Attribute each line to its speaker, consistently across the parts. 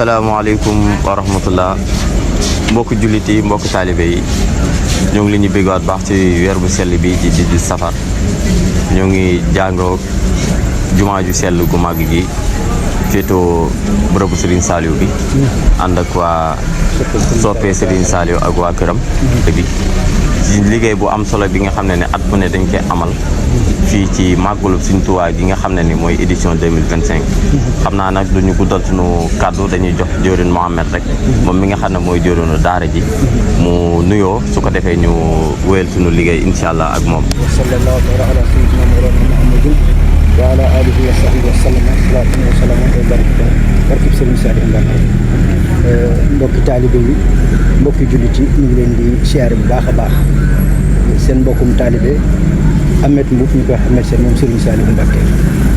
Speaker 1: asalaamaaleykum wa rahmatullah mbokki jullit yi mbokki taalibe yi ñoo ngi leen ñu béggaat baax ci weer bu sell bi di safar ñoo ngi jàngoo jumaa ju sell gu màgg gi féetoo bërëbu Serigne Saliou bi ànd ak waa soppee Serigne Saliou ak waa këram bi ci liggéey bu am solo bi nga xam ne at bu ne dañ koy amal fii ci màggalu Sëriñ Tuubaa gi nga xam ne mooy édition 2025 xam naa nag duñu guddal suñu kàddu dañuy jox jëwriñ Mohamed rek moom mi nga xam ne mooy jëwriñu daara ji mu nuyoo su ko defee ñu wéyal suñu liggéey incha allah ak moom
Speaker 2: sallallahu ala sayyidina Muhammadin wa ala alihi wa sahbihi wa sallam salaatu wa salaam wa barakatuh barkib Serigne Saliou Mbacké mbokki taalibe yi mbokki jullit yi ñu ngi leen di siyaare bu baax a baax seen mbokkum taalibe Ahmed Mboup ñu koy wax Ahmed Sène moom Serigne Saliou Mbacké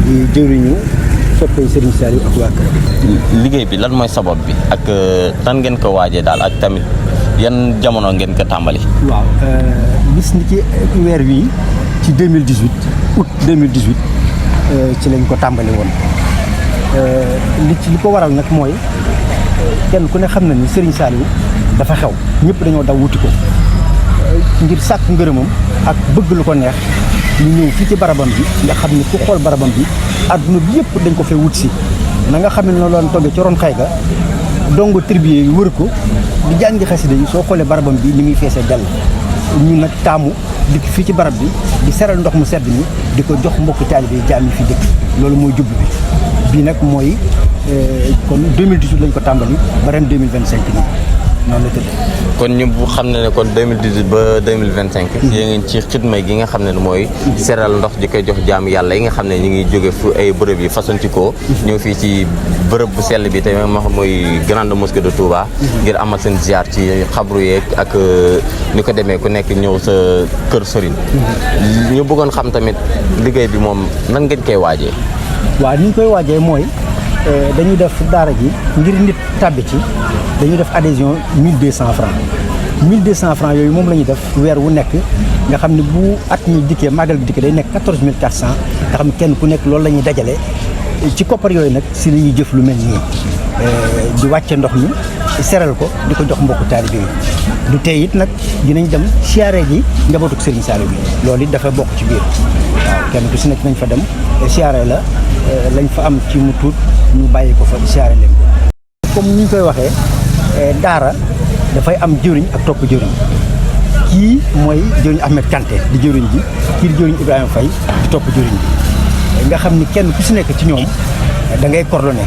Speaker 2: di jëwriñu soppay Serigne Saliou ak waa këram.
Speaker 1: liggéey bi lan mooy sabab bi ak tan ngeen ko waajee daal ak tamit yan jamono ngeen ko tàmbali.
Speaker 2: waaw bis ni ci weer wii ci 2018 août 2018 ci lañ ko tàmbali woon li ko waral nag mooy kenn ku ne xam na ni Serigne Saliou dafa xew ñëpp dañoo daw wuti ko ngir sàkk ngërëmam ak bëgg lu ko neex ñu ñëw fii ci barabam bi nga xam ni ku xool barabam bi adduna bi yëpp dañ ko fee wut si na nga xam ne noonu loon toggee ci ron xay ga dongo tribier yi wër ko di jàngi xasida yi soo xoolee barabam bi ni muy feesee dell ñu nag taamu dikk fii ci barab bi di seral ndox mu sedd mi di ko jox mbokki taalibe yi jaam yi fi dëkk loolu mooy jublu bi bii nag mooy kon 2018 lañ ko tàmbali ba ren 2025 nii noonu la tëdd.
Speaker 1: kon ñu xam ne kon 2018 ba 2025. yéen ngeen ci xidma gi nga xam ne mooy seral ndox di koy jox jaam yàlla yi nga xam ne ñu ngi jóge fu ay bërëb yi fasantikoo ñëw fii ci bërëb bu sell bi te mooy grande mosquée de Touba. ngir amal seen ziar ci xabru yeeg ak ni ko demee ku nekk ñëw sa kër Serigne. ñu bëggoon xam tamit liggéey bi moom nan ngeen koy waajee.
Speaker 2: waaw ni ñu koy waajee mooy dañuy def daara ji ngir nit tàbbi ci dañuy def adhésion 1200 francs 1200 francs yooyu moom la ñuy def weer wu nekk nga xam ne bu at mi dikkee màggal gi dikkee day nekk 14400 nga xam ne kenn ku nekk loolu la ñuy dajale ci koppar yooyu nag si la ñuy jëf lu mel nii di wàcce ndox mi seral ko di ko jox mbokku taalibe yi du tey it nag dinañ dem siyaare ji njabootuk Serigne Saliou bi loolu it dafa bokk ci biir waaw kenn ku si nekk nañ fa dem siyaare la lañ fa am ci mu tuut ñu bàyyi ko fa siyaare leen ko comme ni ñu koy waxee daara dafay am jëriñ ak topp jëriñ kii mooy jëriñ Ahmed Kanté di jëriñ ji kii di jëriñ Ibrahima Faye di topp jëriñ bi nga xam ni kenn ku si nekk ci ñoom da ngay coordonné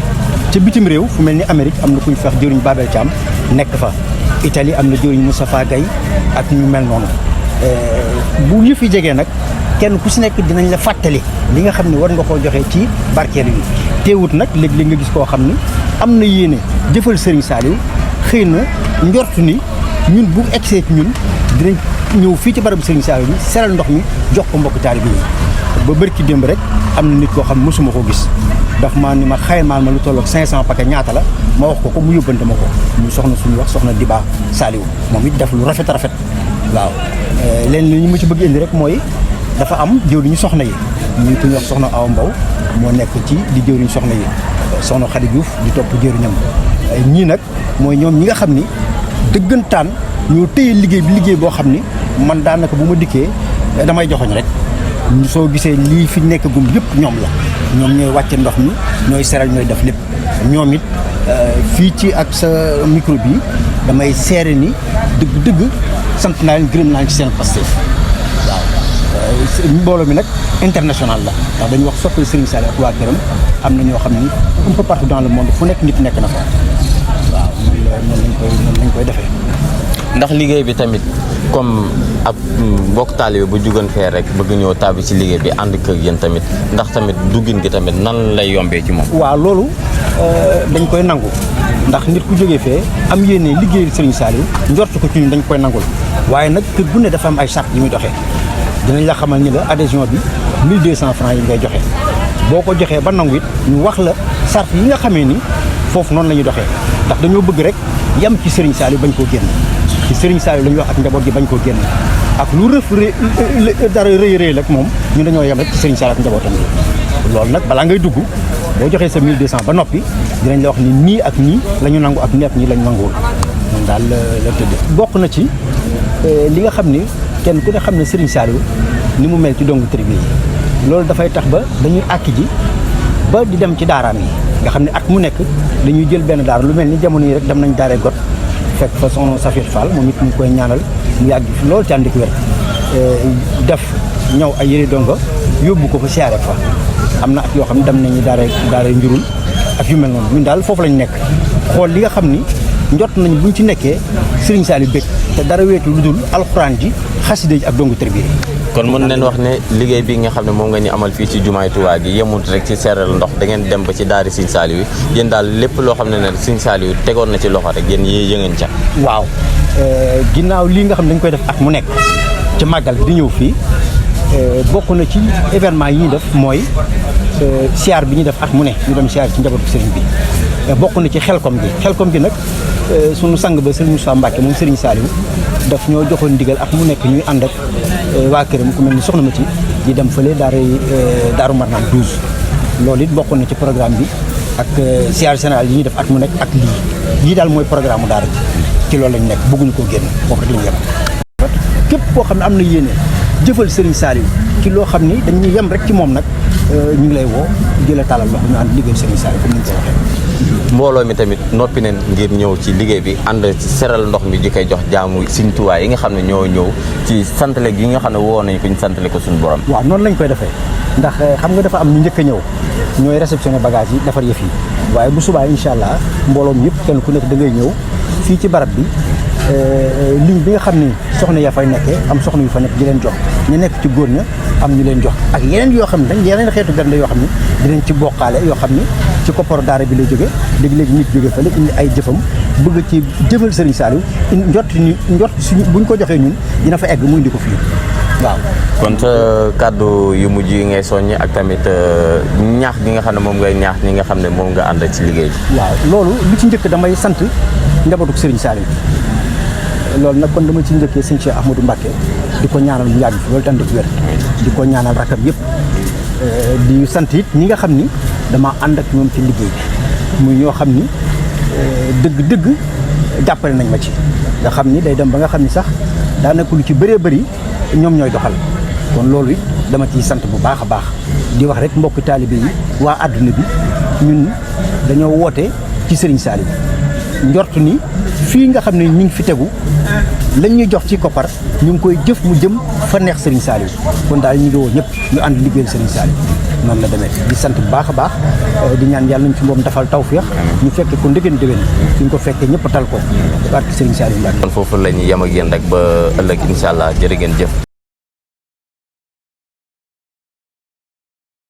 Speaker 2: ca bitim réew fu mel ni Amérique am na ku ñu fex jëriñ Babel Thiam nekk fa Italie am na jëriñ Moustapha Gaye ak ñu mel noonu bu ñu fi jegee nag kenn ku si nekk dinañ la fàttali li nga xam ne war nga koo joxe ci barkeelu yi teewut nag léeg-léeg nga gis koo xam ni am na yéene jëfal Serigne Saliou xëy na njortu ni ñun bu egsee ci ñun dinañ ñëw fii ci barabu Serigne Saliou bi seral ndox mi jox ko mbokk taalibe yi ba bërki démb rek am na nit koo xam ne mosuma ko gis daf maa ni ma xaymaal ma lu tolloog 500 paquet ñaata la ma wax ko mu yóbbante ma ko mu soxna suñu wax soxna Diba Saliou moom it def lu rafet waaw leen li ñu ma ci bëgg indi rek mooy dafa am jëwriñu soxna yi ñu ko ñu wax soxna Awa Mbow moo nekk ci di jëwriñu soxna yi soxna Khady Diouf di topp jëwriñam ñii nag mooy ñoom ñi nga xam ni dëggantaan ñoo téye liggéey boo xam ni man daanaka bu ma dikkee damay joxoñ rek soo gisee lii fi nekk gum yëpp ñoom la ñoom ñooy wàcce ndox mi ñooy seral ñooy def lépp ñoom it fii ci ak sa micro bi damay seere ni dëgg sant naa leen gërëm naa leen ci seen Pastef waaw mbooloo mi nag international la ndax dañuy wax soppal Serigne Saliou ak waa këram am na ñoo xam ni un peu partout dans le monde fu nekk nit nekk na fa waaw noonu lañ koy defee.
Speaker 1: ndax liggéey bi tamit comme ab mbokk taalibe bu jugoon fee rek bëgg ñëw tàbbi ci liggéey bi ànd ak yéen tamit ndax tamit duggin gi tamit nan lay yombee ci moom.
Speaker 2: waaw loolu dañ koy nangu ndax nit ku jógee fee am yéene liggéeyal Serigne Saliou njortu ko ci ñun dañ koy nangul waaye nag kër gu ne dafa am ay sart yi muy doxee dinañ la xamal ni la adhésion bi 1200 francs yi ngay joxe boo ko joxee ba nangu it ñu wax la sart yi nga xamee ni foofu noonu la ñuy doxee ndax dañoo bëgg rek yam ci Serigne Saliou bañ koo génn ci Serigne Saliou la ñuy wax ak njaboot gi bañ koo génn ak lu dara rëy rek moom ñu dañoo yem rek ci Serigne Saliou ak njabootam gi loolu nag balaa ngay dugg boo joxee sa 1200 ba noppi dinañ la wax ni nii ak nii la ñu nangu ak nii ak nii la ñu nanguwul moom daal la tëdd bokk na ci li nga xam ni kenn ku ne xam ne Serigne Saliou ni mu mel ci dongu tribu yi loolu dafay tax ba dañuy àkki ji ba di dem ci daaraam yi nga xam ne at mu nekk dañuy jël benn daara lu mel ni jamono yi rek dem nañ daaree got fekk fa son Safir Fall moom it mu koy ñaanal mu yàgg fi loolu ci ànd ak wér def ñëw ay yëre donga yóbbu ko fa siyaare fa am na at yoo xam ne dem nañu daara njurul ak yu mel noonu ñun daal foofu lañ nekk xool li nga xam ni njot nañ buñ ci nekkee Serigne Saliou bëgg te dara weetu lu dul alxuraan ji xasida ji ak dongu tribu yi
Speaker 1: kon mën nañ wax ne liggéey bi nga xam ne moom nga ñu amal fii ci jumaay Tuubaa gi yemut rek ci seeral ndox da ngeen dem ba ci daari Serigne Saliou yi yéen daal lépp loo xam ne ne Serigne Saliou tegoon na ci loxo rek yéen yëngeen ca
Speaker 2: waaw ginnaaw lii nga xam ne dañ koy def at mu nekk ci màggal di ñëw fii bokk na ci événement yi ñuy def mooy siyaar bi ñuy def at mu ne ñu dem siyaar ci njabootu Serigne bi bokk na ci xelkom gi nag sunu sang ba Serigne Moussa Mbacke moom Serigne Saliou daf ñoo joxoon ndigal at mu nekk ñuy ànd ak waa këram ku mel ni soxna ma ci di dem fële daaru Marnaan 12 loolu it bokk na ci programme bi ak siyaar général yi ñuy def at mu nekk ak lii daal mooy programme mu daara ci loolu lañ nekk bëgguñu koo génn foofu rek lañu yem képp koo xam ne am na yéene jëfal Serigne Saliou ci loo xam ni dañuy yem rek ci moom nag ñu ngi lay woo di la tàllal loxo ñu ànd liggéey Serigne Saliou comme ni ñu ko waxee.
Speaker 1: mbooloo mi tamit noppi neen ngir ñëw ci liggéey bi ànd ci seral ndox mi di koy jox jaamu Serigne Touba yi nga xam ne ñoo ñëw ci santale gi nga xam ne woo nañ ko ñu santale ko suñu borom.
Speaker 2: waaw noonu lañ koy defee ndax xam nga dafa am ñu njëkk a ñëw ñooy réceptionné bagage yi defar yëf yi waaye bu subaa incha allah mbooloom yëpp kenn ku nekk da ngay ñëw fii ci barab bi ligne bi nga xam ni soxna ya fay nekkee am soxna yu fa nekk di leen jox ñu nekk ci góor ña am ñu leen jox ak yeneen yoo xam ne dañ yeneen xeetu gande yoo xam ne dinañ ci bokkaale yoo xam ni ci kopparu daara bi lay jóge léegi-léegi nit jóge fa la indi ay jëfam bëgg ci jëfal Serigne Saliou njot suñu buñ ko joxee ñun dina fa egg mu indi ko fii waaw.
Speaker 1: kon sa kàddu yu mujj yi ngay soññ ak tamit ñaax gi nga xam ne moom ngay ñaax ñi nga xam ne moom nga ànd ci liggéey bi.
Speaker 2: waaw loolu li ci njëkk damay sant njabootu Serigne Saliou loolu nag kon dama ci njëkkee sëñ Cheikh Ahmadou Mbacké di ko ñaanal mu yàgg fi loolu tam di wér di ko ñaanal rakam yëpp di sant it ñi nga xam ni dama ànd ak ñoom ci liggéey bi muy ñoo xam ni dëgg-dëgg jàppale nañ ma ci nga xam ni day dem ba nga xam ni sax daanaka lu ci bëree bëri ñoom ñooy doxal kon loolu it dama ciy sant bu baax a baax di wax rek mbokki taalibe yi waa àdduna bi ñun dañoo woote ci Serigne Saliou njort ni fii nga xam ne ñu ngi fi tegu lañ ñuy jox ci koppar ñu ngi koy jëf mu jëm fa neex Serigne Saliou kon daal ñu ngi woo ñëpp ñu ànd liggéeyal Serigne Saliou noonu la demee di sant bu baax a baax di ñaan yàlla nañ ci moom dafal tawfeex ñu fekke ko ndëgën déwén suñ ko fekkee ñëpp tal ko barke Serigne Saliou Mbacke
Speaker 1: kon foofu la ñuy yem ak yéen rek ba ëllëg incha allah jërë ngeen jëf.